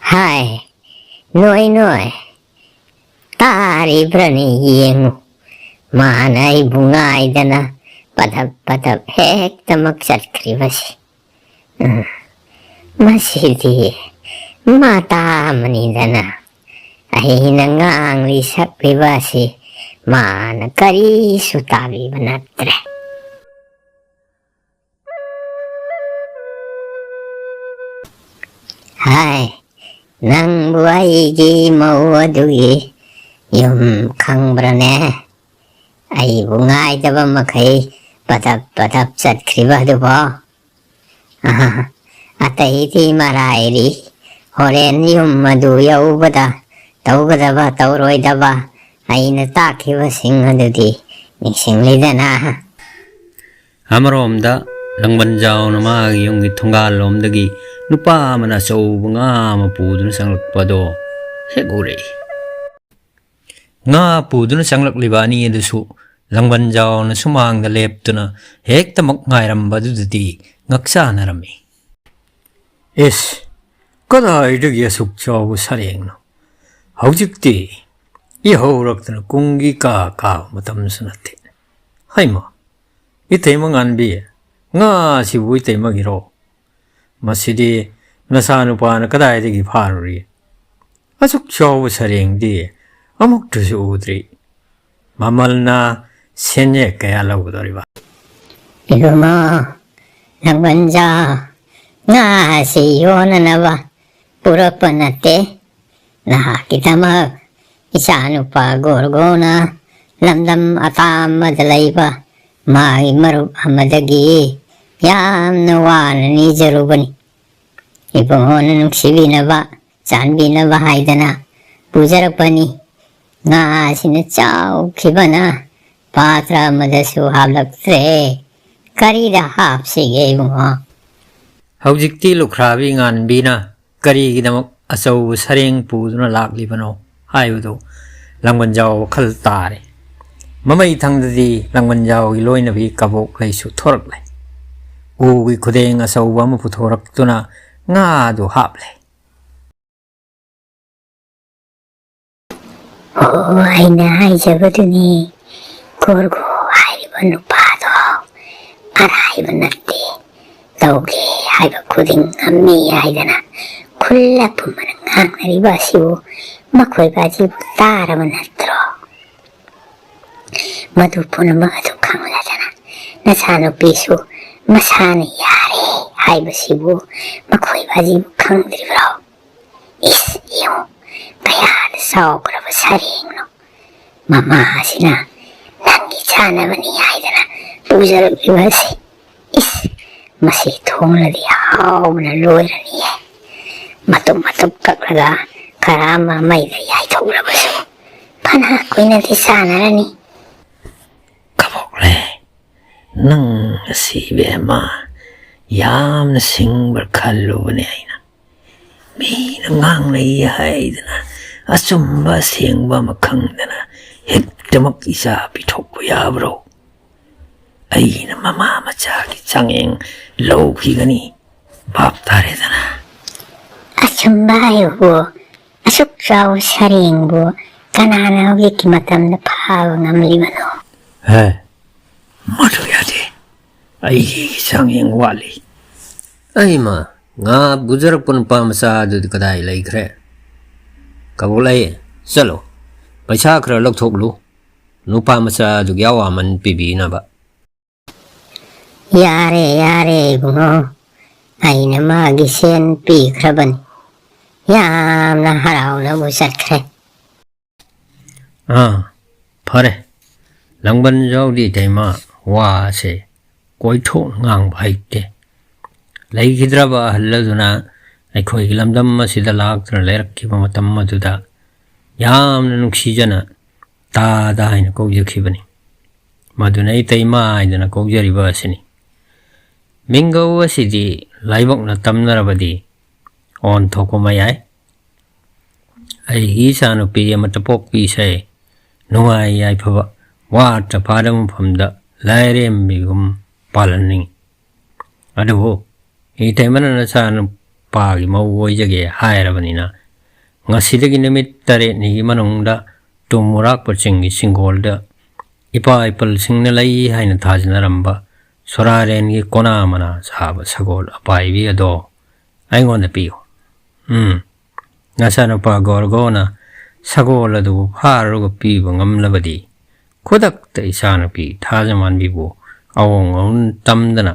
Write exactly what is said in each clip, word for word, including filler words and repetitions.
ꯍꯥꯏ, ꯅꯣꯏ ꯅꯣꯏ, ꯇꯥꯔꯤꯕ꯭ꯔꯅꯦ ꯌꯦꯡꯉꯨ, ꯃꯥꯅ ꯑꯩꯕꯨ ꯉꯥꯏꯗꯅ ꯄꯗꯞ ꯄꯗꯞ ꯍꯦꯛꯇꯃꯛ ꯆꯠꯈ꯭ꯔꯤꯕꯁꯤ꯫ ꯎꯝ, ꯃꯁꯤꯗꯤ ꯃꯇꯥ ꯑꯃꯅꯤꯗꯅ꯫ ꯑꯩꯅ ꯉꯥꯡꯂꯤ ꯁꯛꯂꯤꯕ ꯑꯁꯤ ꯃꯥꯅ ꯀꯔꯤꯁꯨ ꯇꯥꯕꯤꯕ ꯅꯠꯇ꯭ꯔꯦ꯫ ꯍꯥꯏ, ꯅꯪꯕꯨ ꯑꯩꯒꯤ ꯃꯧ ꯑꯗꯨꯒꯤ ꯌꯨꯝ ꯈꯪꯕ꯭ꯔꯅꯦ? ꯑꯩꯕꯨ ꯉꯥꯏꯗꯕ ꯃꯈꯩ ꯄꯗꯞ ꯄꯗꯞ ꯆꯠꯈ꯭ꯔꯤꯕ ꯑꯗꯨꯕꯣ? ꯑꯍꯥ, ꯑꯇꯩꯗꯤ ꯃꯔꯥꯏꯔꯤ꯫ ꯍꯣꯔꯦꯟ ꯌꯨꯝ ꯑꯗꯨ ꯌꯧꯕꯗ ꯇꯧꯒꯗꯕ ꯇꯧꯔꯣꯏꯗꯕ ꯑꯩꯅ ꯇꯥꯛꯈꯤꯕꯁꯤꯡ ꯑꯗꯨꯗꯤ ꯅꯤꯡꯁꯤꯡꯂꯤꯗꯅ? ꯑꯃꯔꯣꯝꯗ ꯂꯪꯕꯟꯖꯥꯎꯅ ꯃꯥꯒꯤ ꯌꯨꯝꯒꯤ ꯊꯣꯡꯒꯥꯜꯂꯣꯝꯗꯒꯤ ꯅꯨꯄꯥ ꯑꯃꯅ ꯑꯆꯧꯕ ꯉꯥ ꯑꯃ ꯄꯨꯗꯨꯅ ꯆꯪꯂꯛꯄꯗꯣ ꯍꯦꯛ ꯎꯔꯛꯏ꯫ ꯉꯥ ꯄꯨꯗꯨꯅ ꯆꯪꯂꯛꯂꯤꯕ ꯑꯅꯤ ꯑꯗꯨꯁꯨ ꯂꯪꯕꯟꯖꯥꯎꯅ ꯁꯨꯃꯥꯡꯗ ꯂꯦꯞꯇꯨꯅ ꯍꯦꯛꯇꯃꯛ ꯉꯥꯏꯔꯝꯕ ꯑꯗꯨꯗꯗꯤ ꯉꯛꯆꯥꯅꯔꯝꯃꯤ꯫ "ꯏꯁ, ꯀꯗꯥꯏꯗꯒꯤ ꯑꯁꯨꯛ ꯆꯥꯎꯕ ꯁꯔꯦꯡꯅꯣ? ꯍꯧꯖꯤꯛꯇꯤ ꯏꯍꯧꯔꯛꯇꯅ ꯀꯨꯝꯒꯤ ꯀꯥ ꯀꯥꯕ ꯃꯇꯝꯁꯨ ꯅꯠꯇꯦ꯫ ꯍꯩꯃꯥ, ꯏꯇꯩꯃ ꯉꯥꯟꯕꯤ, ꯉꯥ ꯑꯁꯤꯕꯨ ꯏꯇꯩꯃꯒꯤꯔꯣ? ꯃꯁꯤꯗꯤ ꯅꯆꯥꯅꯨꯄꯥꯅ ꯀꯗꯥꯏꯗꯒꯤ ꯐꯥꯔꯨꯔꯤ? ꯑꯁꯨꯛ ꯆꯥꯎꯕ ꯁꯔꯦꯡꯗꯤ ꯑꯃꯨꯛꯇꯁꯨ ꯎꯗ꯭ꯔꯤ꯫ ꯃꯃꯜꯅ ꯁꯦꯟꯌꯦꯛ ꯀꯌꯥ ꯂꯧꯒꯗꯧꯔꯤꯕ?" "ꯏꯕꯨꯡꯉꯣ, ꯂꯪꯕꯟꯖꯥ, ꯉꯥ ꯑꯁꯤ ꯌꯣꯟꯅꯅꯕ ꯄꯨꯔꯛꯄ ꯅꯠꯇꯦ꯫ ꯅꯍꯥꯛꯀꯤꯗꯃꯛ ꯏꯆꯥꯅꯨꯄꯥ ꯒꯣꯔꯒꯣꯅ ꯂꯝꯗꯝ ꯑꯇꯥꯝꯕꯗ ꯂꯩꯕ ꯃꯥꯒꯤ ꯃꯔꯨꯞ ꯑꯃꯗꯒꯤ ꯌꯥꯝꯅ ꯋꯥꯅ ꯅꯤꯖꯔꯨꯕꯅꯤ꯫ ꯏꯕꯨꯡꯉꯣꯅ ꯅꯨꯡꯁꯤꯕꯤꯅꯕ, ꯆꯥꯟꯕꯤꯅꯕ ꯍꯥꯏꯗꯅ ꯄꯨꯖꯔꯛꯄꯅꯤ꯫ ꯉꯥ ꯑꯁꯤꯅ ꯆꯥꯎꯈꯤꯕꯅ ꯄꯥꯇ꯭ꯔ ꯑꯃꯗꯁꯨ ꯍꯥꯞꯂꯛꯇ꯭ꯔꯦ꯫ ꯀꯔꯤꯗ ꯍꯥꯞꯁꯤꯒꯦ, ꯏꯕꯨꯡꯉꯣ?" ꯍꯧꯖꯤꯛꯇꯤ ꯂꯨꯈ꯭ꯔꯥꯕꯤ ꯉꯥꯟꯕꯤꯅ ꯀꯔꯤꯒꯤꯗꯃꯛ ꯑꯆꯧꯕ ꯁꯔꯦꯡ ꯄꯨꯗꯨꯅ ꯂꯥꯛꯂꯤꯕꯅꯣ ꯍꯥꯏꯕꯗꯨ ꯂꯥꯡꯕꯟꯖꯥꯎ ꯋꯥꯈꯜ ꯇꯥꯔꯦ꯫ ꯃꯃꯩ ꯊꯪꯗꯗꯤ ꯂꯥꯡꯕꯟꯖꯥꯎꯒꯤ ꯂꯣꯏꯅꯕꯤ ꯀꯕꯣꯛ ꯂꯩꯁꯨ ꯊꯣꯔꯛꯂꯦ꯫ ꯎꯒꯤ ꯈꯨꯗꯦꯡ ꯑꯆꯧꯕ ꯑꯃ ꯄꯨꯊꯣꯔꯛꯇꯨꯅ ꯉꯥꯗꯨ ꯍꯥꯞꯂꯦ꯫ ꯑꯣ, ꯑꯩꯅ ꯍꯥꯏꯖꯕꯗꯨꯅꯤ, ꯒꯣꯔꯒꯣ ꯍꯥꯏꯔꯤꯕ ꯅꯨꯄꯥꯗꯣ ꯑꯔꯥꯏꯕ ꯅꯠꯇꯦ꯫ ꯇꯧꯒꯦ ꯍꯥꯏꯕ ꯈꯨꯗꯤꯡ ꯉꯝꯃꯤ ꯍꯥꯏꯗꯅ ꯈꯨꯜ ꯑꯄꯨꯝꯕꯅ ꯉꯥꯡꯅꯔꯤꯕ ꯑꯁꯤꯕꯨ ꯃꯈꯣꯏ ꯕꯥꯖꯤꯕꯨ ꯇꯥꯔꯕ ꯅꯠꯇ꯭ꯔꯣ? ꯃꯗꯨ ꯄꯨꯝꯅꯃꯛ ꯑꯗꯨ ꯈꯪꯂꯗꯅ ꯅꯆꯥꯅꯨꯄꯤꯁꯨ ꯃꯁꯥꯅ ꯌꯥꯔꯦ ꯍꯥꯏꯕꯁꯤꯕꯨ ꯃꯈꯣꯏ ꯕꯥꯖꯤꯕꯨ ꯈꯪꯗ꯭ꯔꯤꯕ꯭ꯔꯣ? ꯏꯁ, ꯌꯦꯡꯉꯨ, ꯀꯌꯥꯗ ꯆꯥꯎꯈ꯭ꯔꯕ ꯁꯔꯦꯡꯅꯣ꯫ ꯃꯃꯥ ꯑꯁꯤꯅ ꯅꯪꯒꯤ ꯆꯥꯅꯕꯅꯤ ꯍꯥꯏꯗꯅ ꯄꯨꯖꯔꯛꯂꯤꯕ ꯑꯁꯤ꯫ ꯏꯁ, ꯃꯁꯤ ꯊꯣꯡꯂꯗꯤ ꯍꯥꯎꯕꯅ ꯂꯣꯏꯔꯅꯤꯌꯦ꯫ ꯃꯇꯨꯝ ꯃꯇꯨꯝ ꯀꯛꯂꯒ ꯈꯔ ꯑꯃ ꯃꯩꯗ ꯌꯥꯏꯊꯣꯛꯂꯕꯁꯨ ꯐꯅ ꯀꯨꯏꯅꯗꯤ ꯆꯥꯅꯔꯅꯤ꯫ ꯀꯕꯣꯛꯂꯦ, ꯅꯪ ꯑꯁꯤ ꯏꯕꯦꯝꯃ ꯌꯥꯝꯅ ꯁꯤꯡꯕ꯭ꯔꯥ ꯈꯜꯂꯨꯕꯅꯦ ꯑꯩꯅ꯫ ꯃꯤꯅ ꯉꯥꯡꯅꯩ ꯍꯥꯏꯗꯅ ꯑꯆꯨꯝꯕ ꯑꯁꯦꯡꯕ ꯑꯃ ꯈꯪꯗꯅ ꯍꯦꯛꯇꯃꯛ ꯏꯆꯥ ꯄꯤꯊꯣꯛꯄ ꯌꯥꯕ꯭ꯔꯣ? ꯑꯩꯅ ꯃꯃꯥ ꯃꯆꯥꯒꯤ ꯆꯥꯡꯌꯦꯡ ꯂꯧꯈꯤꯒꯅꯤ꯫ ꯚꯥꯞ ꯇꯥꯔꯦꯗꯅ? ꯑꯆꯨꯝꯕ ꯍꯥꯏꯕꯕꯨ, ꯑꯁꯨꯛ ꯆꯥꯎꯕ ꯁꯔꯦꯡꯕꯨ ꯀꯅꯥꯅ ꯍꯧꯖꯤꯛꯀꯤ ꯃꯇꯝꯗ ꯐꯥꯕ ꯉꯝꯂꯤꯕꯅꯣ? ꯍꯦ, ꯃꯗꯨ ꯌꯥꯗꯦ꯫ ꯑꯩꯒꯤ ꯆꯥꯡꯌꯦꯡ ꯋꯥꯠꯂꯤ꯫ ꯑꯩꯃ, ꯉꯥ ꯄꯨꯖꯔꯛꯄ ꯅꯨꯄꯥ ꯃꯆꯥ ꯑꯗꯨꯗꯤ ꯀꯗꯥꯏ ꯂꯩꯈ꯭ꯔꯦ? ꯀꯕꯣꯛꯂꯩ, ꯆꯠꯂꯣ, ꯄꯩꯁꯥ ꯈꯔ ꯂꯧꯊꯣꯛꯂꯨ, ꯅꯨꯄꯥ ꯃꯆꯥ ꯑꯗꯨꯒꯤ ꯑꯋꯥꯃꯟ ꯄꯤꯕꯤꯅꯕ꯫ ꯌꯥꯔꯦ, ꯌꯥꯔꯦ, ꯏꯕꯨꯡꯉꯣ, ꯑꯩꯅ ꯃꯥꯒꯤ ꯁꯦꯟ ꯄꯤꯈ꯭ꯔꯕꯅꯤ꯫ ꯌꯥꯝꯅ ꯍꯔꯥꯎꯅꯕꯨ ꯆꯠꯈ꯭ꯔꯦ꯫ ꯑꯥ, ꯐꯔꯦ꯫ ꯂꯥꯡꯕꯟꯖꯥꯎꯗꯤ ꯏꯇꯩꯃ ꯋꯥꯁꯦ ꯀꯣꯏꯊꯣꯛꯅ ꯉꯥꯡꯕ ꯍꯩꯇꯦ꯫ ꯂꯩꯈꯤꯗ꯭ꯔꯕ ꯑꯍꯜ ꯑꯗꯨꯅ ꯑꯩꯈꯣꯏꯒꯤ ꯂꯝꯗꯝ ꯑꯁꯤꯗ ꯂꯥꯛꯇꯨꯅ ꯂꯩꯔꯛꯈꯤꯕ ꯃꯇꯝ ꯑꯗꯨꯗ ꯌꯥꯝꯅ ꯅꯨꯡꯁꯤꯖꯅ "ꯇꯥꯗ" ꯍꯥꯏꯅ ꯀꯧꯖꯈꯤꯕꯅꯤ꯫ ꯃꯗꯨꯅ ꯏꯇꯩꯃ ꯍꯥꯏꯗꯨꯅ ꯀꯧꯖꯔꯤꯕ ꯑꯁꯤꯅꯤ꯫ ꯃꯤꯡꯒꯧ ꯑꯁꯤꯗꯤ ꯂꯥꯏꯕꯛꯅ ꯇꯝꯅꯔꯕꯗꯤ ꯑꯣꯟꯊꯣꯛꯄ ꯃꯌꯥꯏ꯫ ꯑꯩꯒꯤ ꯏꯆꯥꯅꯨꯄꯤ ꯑꯃꯠꯇ ꯄꯣꯛꯄꯤꯁꯦ꯫ ꯅꯨꯡꯉꯥꯏ ꯌꯥꯏꯐꯕ, ꯋꯥꯠꯇ ꯐꯥꯗꯕ ꯃꯐꯝꯗ ꯂꯥꯏꯔꯦꯝꯕꯤꯒꯨꯝ ꯄꯥꯜꯍꯟꯅꯤꯡꯉꯤ꯫ ꯑꯗꯨꯕꯨ ꯏꯇꯩꯃꯅ ꯅꯆꯥꯅꯨꯄꯥꯒꯤ ꯃꯧ ꯑꯣꯏꯖꯒꯦ ꯍꯥꯏꯔꯕꯅꯤꯅ, ꯉꯁꯤꯗꯒꯤ ꯅꯨꯃꯤꯠ ꯇꯔꯦꯠꯅꯤꯒꯤ ꯃꯅꯨꯡꯗ ꯇꯨꯝ ꯃꯨꯔꯥꯛꯄ ꯆꯤꯡꯒꯤ ꯆꯤꯡꯒꯣꯜꯗ ꯏꯄꯥ ꯏꯄꯜꯁꯤꯡꯅ ꯂꯩ ꯍꯥꯏꯅ ꯊꯥꯖꯅꯔꯝꯕ ꯁꯣꯔꯥꯔꯦꯟꯒꯤ ꯀꯣꯅꯥ ꯃꯅꯥ ꯁꯥꯕ ꯁꯒꯣꯜ ꯑꯄꯥꯏꯕꯤ ꯑꯗꯣ ꯑꯩꯉꯣꯟꯗ ꯄꯤꯌꯨ꯫ ꯎꯝ, ꯅꯆꯥꯅꯨꯄꯥ ꯒꯣꯔꯒꯣꯅ ꯁꯒꯣꯜ ꯑꯗꯨꯕꯨ ꯐꯥꯔꯒ ꯄꯤꯕ ꯉꯝꯂꯕꯗꯤ, ꯈꯨꯗꯛꯇ ꯏꯆꯥꯅꯨꯄꯤ ꯊꯥꯖꯃꯥꯟꯕꯤꯕꯨ ꯑꯑꯣꯡ ꯑꯋꯣꯟ ꯇꯝꯗꯅ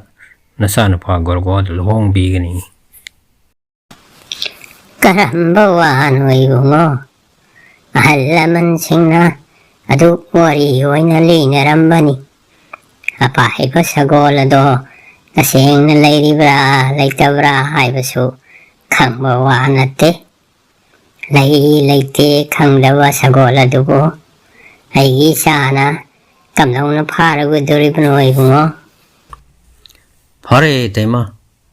ꯅꯆꯥꯅꯨꯄꯥ ꯒꯣꯔꯒꯣꯗ ꯂꯨꯍꯣꯡꯕꯤꯒꯅꯤ꯫ ꯀꯔꯝꯕ ꯋꯥꯅꯣ ꯏꯕꯨꯡꯉꯣ? ꯑꯍꯜ ꯂꯃꯟꯁꯤꯡꯅ ꯑꯗꯨ ꯋꯥꯔꯤ ꯑꯣꯏꯅ ꯂꯤꯅꯔꯝꯕꯅꯤ꯫ ꯑꯄꯥꯏꯕ ꯁꯒꯣꯜ ꯑꯗꯣ ꯇꯁꯦꯡꯅ ꯂꯩꯔꯤꯕ꯭ꯔꯥ ꯂꯩꯇꯕ꯭ꯔꯥ ꯍꯥꯏꯕꯁꯨ ꯈꯪꯕ ꯋꯥ ꯅꯠꯇꯦ꯫ ꯂꯩ ꯂꯩꯇꯦ ꯈꯪꯗꯕ ꯁꯒꯣꯜ ꯑꯗꯨꯕꯨ ꯑꯩꯒꯤ ꯏꯆꯥꯅ ꯀꯝꯗꯧꯅ ꯐꯥꯔꯨꯒꯗꯧꯔꯤꯕꯅꯣ ꯏꯕꯨꯡꯉꯣ? ꯐꯔꯦ ꯏꯇꯩꯃ,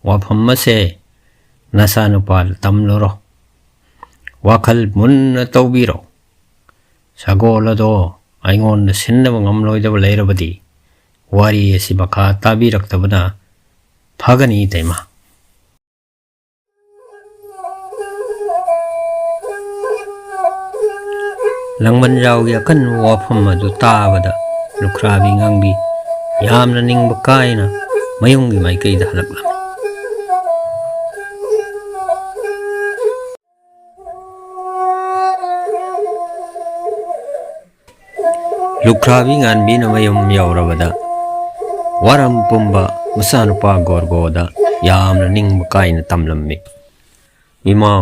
ꯋꯥꯐꯝ ꯑꯁꯦ ꯅꯆꯥꯅꯨꯄꯥꯗ ꯇꯝꯂꯨꯔꯣ꯫ ꯋꯥꯈꯜ ꯃꯨꯟꯅ ꯇꯧꯕꯤꯔꯣ꯫ ꯁꯒꯣꯜ ꯑꯗꯣ ꯑꯩꯉꯣꯟꯗ ꯁꯤꯟꯅꯕ ꯉꯝꯂꯣꯏꯗꯕ ꯂꯩꯔꯕꯗꯤ, ꯋꯥꯔꯤ ꯑꯁꯤ ꯃꯈꯥ ꯇꯥꯕꯤꯔꯛꯇꯕꯅ ꯐꯒꯅꯤ ꯏꯇꯩꯃ꯫ ꯂꯥꯡꯕꯟꯖꯥꯎꯒꯤ ꯑꯀꯟꯕ ꯋꯥꯐꯝ ꯑꯗꯨ ꯇꯥꯕꯗ ꯂꯨꯈ꯭ꯔꯥꯕꯤ ꯉꯥꯡꯕꯤ ꯌꯥꯝꯅ ꯅꯤꯡꯕ ꯀꯥꯏꯅ ꯃꯌꯨꯝꯒꯤ ꯃꯥꯏꯀꯩꯗ ꯍꯜꯂꯛꯂꯝꯃꯤ꯫ ꯂꯨꯈ꯭ꯔꯥꯕꯤ ꯉꯥꯟꯕꯤꯅ ꯃꯌꯨꯝ ꯌꯧꯔꯕꯗ ꯋꯥꯔꯝ ꯄꯨꯝꯕ ꯃꯆꯥꯅꯨꯄꯥ ꯒꯣꯔꯒꯣꯗ ꯌꯥꯝꯅ ꯅꯤꯡꯕ ꯀꯥꯏꯅ ꯇꯝꯂꯝꯃꯤ꯫ ꯏꯃꯥ,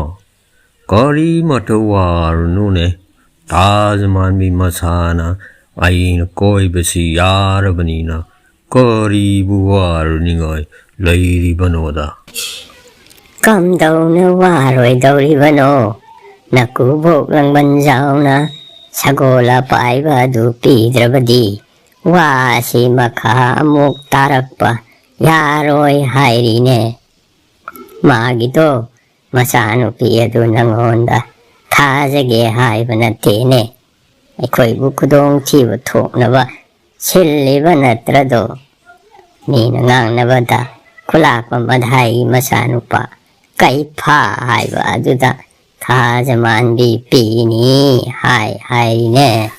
ꯀꯔꯤꯃꯠꯇ ꯋꯥꯔꯨꯅꯨꯅꯦ꯫ ꯇꯥꯖ ꯃꯥꯟꯕꯤ ꯃꯁꯥꯅ ꯑꯩꯅ ꯀꯣꯏꯕꯁꯤ ꯌꯥꯔꯕꯅꯤꯅ ꯀꯔꯤꯕꯨ ꯋꯥꯔꯨꯅꯤꯉꯥꯏ ꯂꯩꯔꯤꯕꯅꯣꯗ? ꯀꯝꯗꯧꯅ ꯋꯥꯔꯣꯏꯗꯧꯔꯤꯕꯅꯣ? ꯅꯀꯨꯕꯣꯛ ꯂꯥꯡꯕꯟꯖꯥꯎꯅ ꯁꯒꯣꯜ ꯑꯄꯥꯏꯕ ꯑꯗꯨ ꯄꯤꯗ꯭ꯔꯕꯗꯤ ꯋꯥ ꯑꯁꯤ ꯃꯈꯥ ꯑꯃꯨꯛ ꯇꯥꯔꯛꯄ ꯌꯥꯔꯣꯏ ꯍꯥꯏꯔꯤꯅꯦ꯫ ꯃꯥꯒꯤꯗꯣ ꯃꯆꯥꯅꯨꯄꯤ ꯑꯗꯨ ꯅꯪꯉꯣꯟꯗ ꯊꯥꯖꯒꯦ ꯍꯥꯏꯕ ꯅꯠꯇꯦꯅꯦ꯫ ꯑꯩꯈꯣꯏꯕꯨ ꯈꯨꯗꯣꯡꯊꯤꯕ ꯊꯣꯛꯅꯕ ꯁꯤꯜꯂꯤꯕ ꯅꯠꯇ꯭ꯔꯗꯣ? ꯃꯤꯅ ꯉꯥꯡꯅꯕꯗ ꯈꯨꯂꯥꯛꯄ ꯃꯙꯥꯏꯒꯤ ꯃꯆꯥꯅꯨꯄꯥ ꯀꯩꯐꯥ ꯍꯥꯏꯕ ꯑꯗꯨꯗ ꯊꯥꯖ ꯃꯥꯟꯕꯤ ꯄꯤꯅꯤ ꯍꯥꯏ ꯍꯥꯏꯔꯤꯅꯦ꯫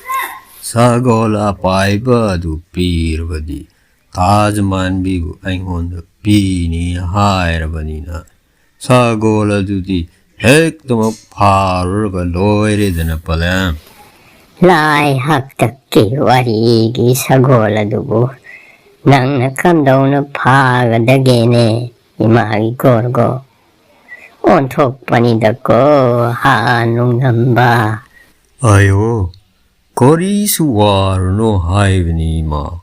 ꯁꯒꯣꯜ ꯑꯄꯥꯏꯕ ꯑꯗꯨ ꯄꯤꯔꯕꯗꯤ ꯊꯥꯖ ꯃꯥꯟꯕꯤꯕꯨ ꯑꯩꯉꯣꯟꯗ ꯄꯤꯅꯤ ꯍꯥꯏꯔꯕꯅꯤꯅ, ꯁꯒꯣꯜ ꯑꯗꯨꯗꯤ ꯍꯦꯛꯇꯃꯛ ꯐꯥꯔꯨꯔꯒ ꯂꯣꯏꯔꯦꯗꯅ, ꯄꯂꯦꯝ꯫ ꯂꯥꯏ ꯍꯥꯛꯇꯛꯀꯤ ꯋꯥꯔꯤꯒꯤ ꯁꯒꯣꯜ ꯑꯗꯨꯕꯨ ꯅꯪꯅ ꯀꯝꯗꯧꯅ ꯐꯥꯒꯗꯒꯦꯅꯦ, ꯏꯃꯥꯒꯤ ꯒꯣꯔꯒꯣ? ꯑꯣꯟꯊꯣꯛꯄꯅꯤꯗꯀꯣ, ꯍꯥ ꯅꯨꯡꯅꯝꯕ꯫ ꯑꯌꯣ, ꯀꯔꯤꯁꯨ ꯋꯥꯔꯨꯅꯣ ꯍꯥꯏꯕꯅꯤ, ꯏꯃꯥ꯫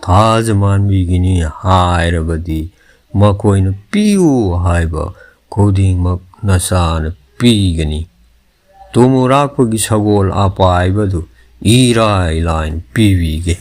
ꯊꯥꯖ ꯃꯥꯟꯕꯤꯒꯤꯅꯤ ꯍꯥꯏꯔꯕꯗꯤ ꯃꯈꯣꯏꯅ ꯄꯤꯌꯨ ꯍꯥꯏꯕ ꯈꯨꯗꯤꯡꯃꯛ ꯅꯆꯥꯅ ꯄꯤꯒꯅꯤ꯫ ꯇꯨꯃꯨꯔꯥꯛꯄꯒꯤ ꯁꯒꯣꯜ ꯑꯄꯥꯏꯕꯗꯨ ꯏꯔꯥꯏ ꯂꯥꯏꯅ ꯄꯤꯕꯤꯒꯦ꯫